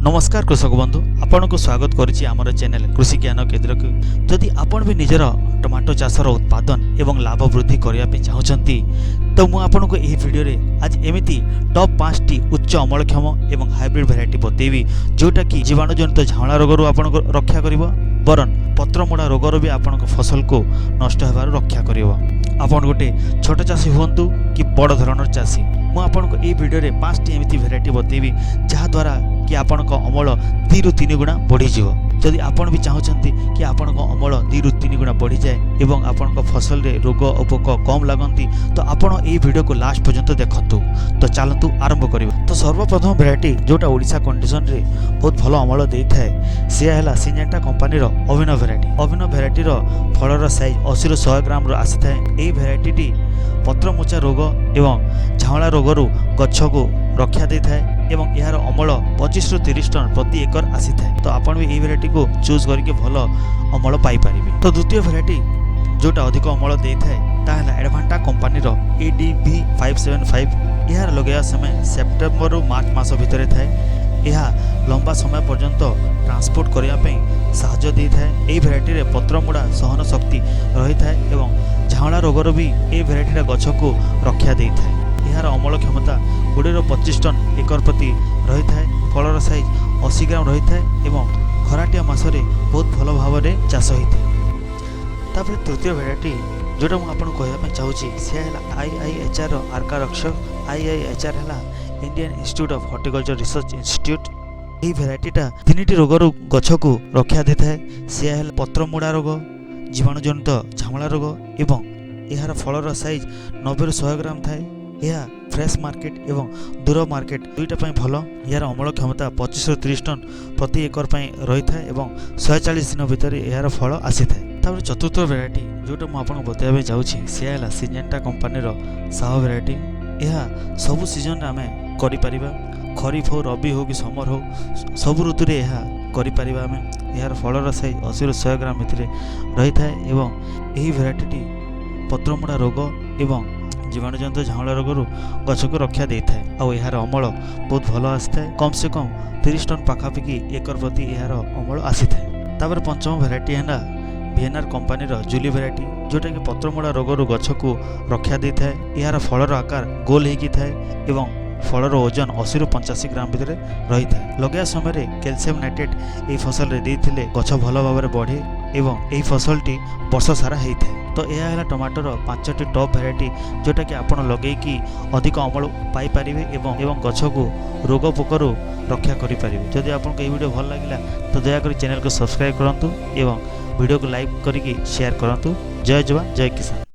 ନମସ୍କାର କୃଷକ ବନ୍ଧୁ, ଆପଣଙ୍କୁ ସ୍ୱାଗତ କରୁଛି ଆମର ଚ୍ୟାନେଲ କୃଷି ଜ୍ଞାନ କେନ୍ଦ୍ରକୁ। ଯଦି ଆପଣ ବି ନିଜର ଟମାଟୋ ଚାଷର ଉତ୍ପାଦନ ଏବଂ ଲାଭ ବୃଦ୍ଧି କରିବା ପାଇଁ ଚାହୁଁଛନ୍ତି, ତ ମୁଁ ଆପଣଙ୍କୁ ଏହି ଭିଡ଼ିଓରେ ଆଜି ଏମିତି ଟପ୍ ପାଞ୍ଚଟି ଉଚ୍ଚ ଅମଳକ୍ଷମ ଏବଂ ହାଇବ୍ରିଡ୍ ଭେରାଇଟି ବତେଇବି, ଯେଉଁଟାକି ଜୀବାଣୁଜନିତ ଝାଉଁଳା ରୋଗରୁ ଆପଣଙ୍କୁ ରକ୍ଷା କରିବ, ବରଂ ପତ୍ରମୋଡ଼ା ରୋଗରୁ ବି ଆପଣଙ୍କ ଫସଲକୁ ନଷ୍ଟ ହେବାରୁ ରକ୍ଷା କରିବ। ଆପଣ ଗୋଟେ ଛୋଟ ଚାଷୀ ହୁଅନ୍ତୁ କି ବଡ଼ ଧରଣର ଚାଷୀ, ମୁଁ ଆପଣଙ୍କୁ ଏଇ ଭିଡ଼ିଓରେ ପାଞ୍ଚଟି ଏମିତି ଭେରାଇଟି ବତେଇବି, ଯାହାଦ୍ୱାରା କି ଆପଣଙ୍କ ଅମଳ 2ରୁ 3 ଗୁଣା ବଢ଼ିଯିବ। ଯଦି ଆପଣ ବି ଚାହୁଁଛନ୍ତି କି ଆପଣଙ୍କ ଅମଳ 2ରୁ 3 ଗୁଣା ବଢ଼ିଯାଏ ଏବଂ ଆପଣଙ୍କ ଫସଲରେ ରୋଗ ଓ ପୋକ କମ୍ ଲାଗନ୍ତି, ତ ଆପଣ ଏଇ ଭିଡ଼ିଓକୁ ଲାଷ୍ଟ ପର୍ଯ୍ୟନ୍ତ ଦେଖନ୍ତୁ। ତ ଚାଲନ୍ତୁ ଆରମ୍ଭ କରିବା। ତ ସର୍ବପ୍ରଥମ ଭେରାଇଟି, ଯେଉଁଟା ଓଡ଼ିଶା କଣ୍ଡିସନରେ ବହୁତ ଭଲ ଅମଳ ଦେଇଥାଏ, ସିଏ ହେଲା ସିଞ୍ଜେଣ୍ଟା କମ୍ପାନୀର ଅଭିନବ ଭେରାଇଟି। ଅଭିନବ ଭେରାଇଟିର ଫଳର ସାଇଜ୍ 80ରୁ 100 ଗ୍ରାମରୁ ଆସିଥାଏ। ଏହି ଭେରାଇଟିଟି ପତ୍ରମୋଚା ରୋଗ ଏବଂ ଝାଉଁଳା ରୋଗରୁ ଗଛକୁ ରକ୍ଷା ଦେଇଥାଏ ଏବଂ ଏହାର ଅମଳ 25ରୁ 30 ଟନ୍ ପ୍ରତି ଏକର ଆସିଥାଏ। ତ ଆପଣ ବି ଏହି ଭେରାଇଟିକୁ ଚୁଜ୍ କରିକି ଭଲ ଅମଳ ପାଇପାରିବେ। ତ ଦ୍ୱିତୀୟ ଭେରାଇଟି, ଯେଉଁଟା ଅଧିକ ଅମଳ ଦେଇଥାଏ, ତାହା ହେଲା ଆଡ଼ଭାଣ୍ଟା କମ୍ପାନୀର ADV 575। ଏହାର ଲଗାଇବା ସମୟ ସେପ୍ଟେମ୍ବରରୁ ମାର୍ଚ୍ଚ ମାସ ଭିତରେ ଥାଏ। ଏହା ଲମ୍ବା ସମୟ ପର୍ଯ୍ୟନ୍ତ ଟ୍ରାନ୍ସପୋର୍ଟ କରିବା ପାଇଁ ସାହାଯ୍ୟ ଦେଇଥାଏ। ଏହି ଭେରାଇଟିରେ ପତ୍ରମୋଡ଼ା ସହନ ଶକ୍ତି ରହିଥାଏ ଏବଂ ଝାଉଁଳା ରୋଗରୁ ବି ଏହି ଭେରାଇଟିଟା ଗଛକୁ ରକ୍ଷା ଦେଇଥାଏ। ଏହାର ଅମଳ କ୍ଷମତା 20ରୁ 25 ଟନ୍ ଏକର ପ୍ରତି ରହିଥାଏ। ଫଳର ସାଇଜ୍ 80 ଗ୍ରାମ ରହିଥାଏ ଏବଂ ଖରାଟିଆ ମାସରେ ବହୁତ ଭଲ ଭାବରେ ଚାଷ ହୋଇଥାଏ। ତାପରେ ତୃତୀୟ ଭେରାଇଟି, ଯେଉଁଟା ମୁଁ ଆପଣଙ୍କୁ କହିବା ପାଇଁ ଚାହୁଁଛି, ସେ ହେଲା ଆଇଆଇଏଚ୍ଆର୍ର ଆର୍କା ରକ୍ଷକ। ଆଇଆଇଏଚ୍ଆର୍ ହେଲା Indian Institute of Horticulture Research Institute। ଏହି ଭେରାଇଟିଟା ତିନିଟି ରୋଗରୁ ଗଛକୁ ରକ୍ଷା ଦେଇଥାଏ। ସେ ହେଲା ପତ୍ରମୋଡ଼ା ରୋଗ, ଜୀବାଣୁଜନିତ ଝାଉଁଳା ରୋଗ ଏବଂ ଏହାର ଫଳର ସାଇଜ୍ 90ରୁ 100 ଗ୍ରାମ ଥାଏ। ଏହା ଫ୍ରେଶ୍ ମାର୍କେଟ ଏବଂ ଦୂର ମାର୍କେଟ ଦୁଇଟା ପାଇଁ ଭଲ। ଏହାର ଅମଳ କ୍ଷମତା 25ରୁ 30 ଟନ୍ ପ୍ରତି ଏକର ପାଇଁ ରହିଥାଏ ଏବଂ 140 ଦିନ ଭିତରେ ଏହାର ଫଳ ଆସିଥାଏ। ତାପରେ ଚତୁର୍ଥ ଭେରାଇଟି, ଯେଉଁଟା ମୁଁ ଆପଣଙ୍କୁ ବତାଇବା ପାଇଁ ଯାଉଛି, ସେ ହେଲା ସିଜେଣ୍ଟା କମ୍ପାନୀର ସାହୋ ଭେରାଇଟି। ଏହା ସବୁ ସିଜନରେ ଆମେ କରିପାରିବା। ଖରିଫ ହଉ, ରବି ହଉ କି ସମର ହଉ, ସବୁ ଋତୁରେ ଏହା କରିପାରିବା ଆମେ। ଏହାର ଫଳର ସାଇଜ୍ 80ରୁ 100 ଗ୍ରାମ ଭିତରେ ରହିଥାଏ ଏବଂ ଏହି ଭେରାଇଟିଟି ପତ୍ରମୋଡ଼ା ରୋଗ ଏବଂ ଜୀବାଣୁଜନିତ ଝାଉଁଳା ରୋଗରୁ ଗଛକୁ ରକ୍ଷା ଦେଇଥାଏ। ଆଉ ଏହାର ଅମଳ ବହୁତ ଭଲ ଆସିଥାଏ। କମ୍ ସେ କମ୍ 30 ଟନ୍ ପାଖାପାଖି ଏକର ପ୍ରତି ଏହାର ଅମଳ ଆସିଥାଏ। ତାପରେ ପଞ୍ଚମ ଭେରାଇଟି ହେଲା ଭିଏନ୍ଆର୍ କମ୍ପାନୀର ଜୁଲି ଭେରାଇଟି, ଯେଉଁଟାକି ପତ୍ରମୋଡ଼ା ରୋଗରୁ ଗଛକୁ ରକ୍ଷା ଦେଇଥାଏ। ଏହାର ଫଳର ଆକାର ଗୋଲ ହେଇକି ଥାଏ ଏବଂ ଫଳର ଓଜନ 80ରୁ 85 ଗ୍ରାମ ଭିତରେ ରହିଥାଏ। ଲଗାଇବା ସମୟରେ କ୍ୟାଲସିୟମ୍ ନାଇଟ୍ରେଟ୍ ଏହି ଫସଲରେ ଦେଇଥିଲେ ଗଛ ଭଲ ଭାବରେ ବଢ଼େ ଏବଂ ଏହି ଫସଲଟି ବର୍ଷ ସାରା ହେଇଥାଏ। ତ ଏହା ହେଲା ଟମାଟୋର ପାଞ୍ଚଟି ଟପ୍ ଭେରାଇଟି, ଯେଉଁଟାକି ଆପଣ ଲଗେଇକି ଅଧିକ ଅମଳ ପାଇପାରିବେ ଏବଂ ଗଛକୁ ରୋଗ ପୋକରୁ ରକ୍ଷା କରିପାରିବେ। ଯଦି ଆପଣଙ୍କୁ ଏହି ଭିଡ଼ିଓ ଭଲ ଲାଗିଲା, ତ ଦୟାକରି ଚ୍ୟାନେଲକୁ ସବସ୍କ୍ରାଇବ୍ କରନ୍ତୁ ଏବଂ ଭିଡ଼ିଓକୁ ଲାଇକ୍ କରିକି ସେୟାର କରନ୍ତୁ। ଜୟ ଯବାନ, ଜୟ କିଷାନ।